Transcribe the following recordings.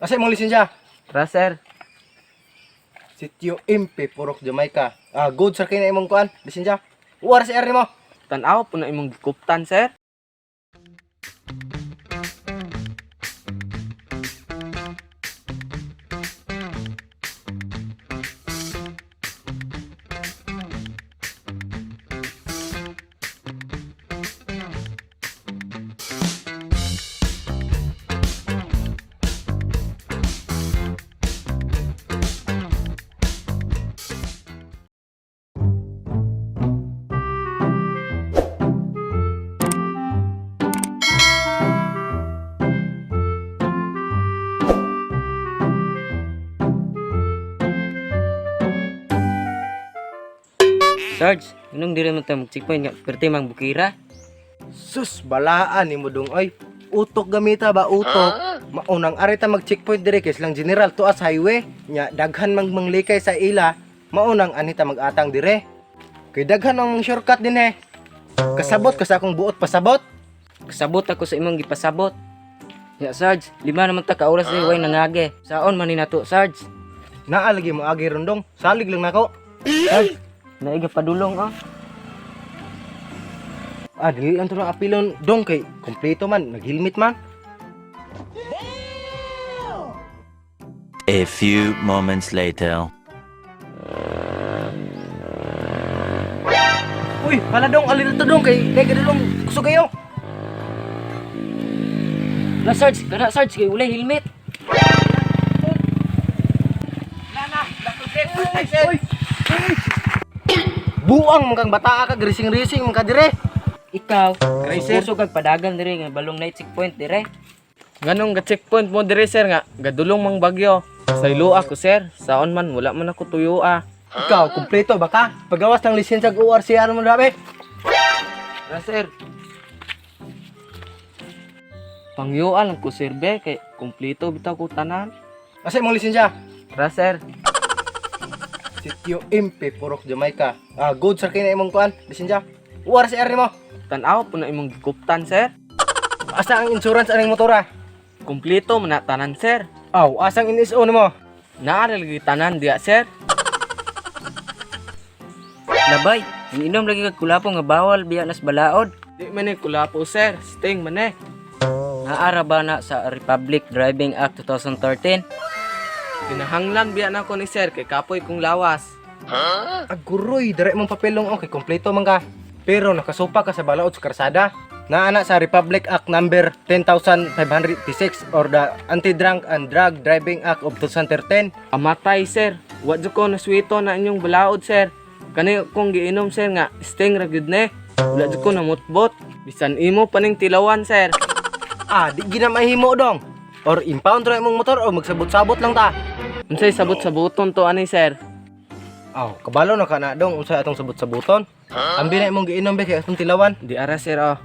Asa imong lisensya? Ra, sir. Sitio MP Purok Jamaica. Ah, good sir kay na imong kuan, lisensya. URCR nimo. Tan-aw po na imong gikuptan, sir. Sarge, anong diri man ta mag-checkpoint nga perti mang bukira? Sus, balaan nimo dong oy. Utok gamita ba utok? Maunang arita mag checkpoint dire kay silang general tuas highway. Nya daghan mang manglikay sa ila, maunang anita magatang dire. Kay daghan ang mga shortcut din eh. Kasabot ka sa akong buot pasabot. Kasabot ako sa imong gipasabot. Ya Sarge, lima naman ta ka oras eh, way nangage. Saon man ni nato, Sarge? Naa lagi mo agi rondong, salig lang nako. Sarge, naiga padulong ah. Ah, dili lang to lang apilon dong kay kompleto man, naghelmet man. A few moments later. Uy, hala dong, alin na to dong kay kay kadulong kusog kayo. Na Sarge, kana Sarge kay walay helmet. Buang man kang bataa ka, rising-rising man ka dire. Ikaw, Crazy. kusog kag padagan dire nga balong night checkpoint dire. Nganong ga-checkpoint mo dire, sir, nga gadulong mang bagyo. Saylo ako, sir. Saon man wala man ako tuyo ah. Ikaw, kompleto ba ka? Pagawas ng lisensya ug ORCR mo dabe. Ra, sir. Pangyoa lang ko, sir, be kay kumpleto bitaw ko tanan. Asa imong lisensya? Ra, sir. Sitio MP Purok Jamaica. Ah, good sir kay na imong kuan, lisensya. ORCR nimo. Tan-aw po na imong gikuptan, sir. Asa ang insurance aning motora? Kumpleto man na tanan, sir. Aw, asang NSO nimo? Naa ra lagi tanan diya, sir. Labay, inom lagi kag kulapo nga bawal biya nas balaod. Di man ni kulapo, sir. Sting man eh. Naara ba na sa Republic Driving Act 2013? Kinahanglan biya na ko ni sir kay kapoy kong lawas. Aguroy, dere imong papelong okay, kompleto man ka. Pero nakasupa ka sa balaod sa karsada. Naa na sa Republic Act number 10,586 or the Anti-Drunk and Drug Driving Act of 2013. Amatay, sir. Wa jud ko naswito na inyong balaod, sir. Kani kong giinom, sir, nga sting ra gyud ne. Wala jud ko namutbot. Bisan imo paning tilawan, sir. Ah, di gina mahimo dong. Or impound ra imong motor o magsabot-sabot lang ta. Unsay sabot-saboton to ani, sir? Aw, kabalo na ka na dong unsay atong sabot-saboton. Ambi na imong giinom be kay atong tilawan. Di ara, sir, oh.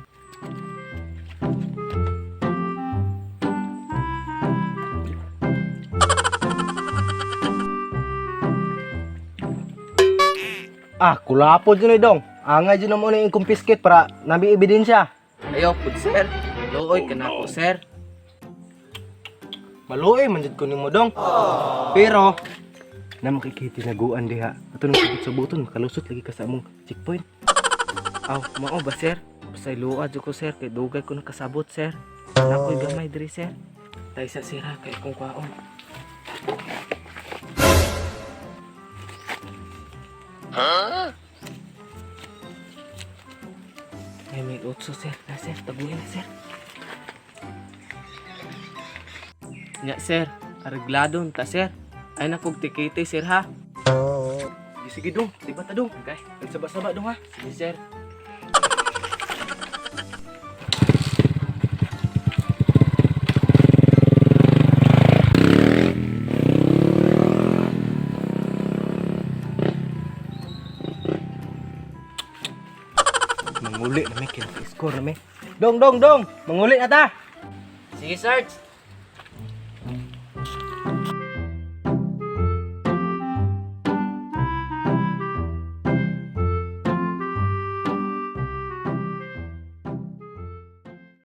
Ah, kulapo dyan eh, dong. Angay dyan mo na yung confiscate para nami ebidensya. Ayaw pud, sir. Luoy ka na ko, sir. Maluoy man jud ko nimo dong. Pero na makikitinaguan diha. Ato nang sabot-saboton makalusot lagi ka sa among checkpoint. Aw, mao ba, sir? Pasayloa jud ko, sir, kay dugay ko nakasabot, sir. Nakoy gamay diri, sir. Tay sa sira kay kung kwaon. Ay, may otso, sir. Na, sir. Taguin na, sir. Nya, sir. Areglado ta, sir. Ay, nakog tikete, sir, ha? Sige, sige dong, tiba ta dong. Okay. Nagsaba-saba dong ha. Sige, sir. Manguli na may score na may. Dong, dong, dong. Manguli na ta. Sige Sarge.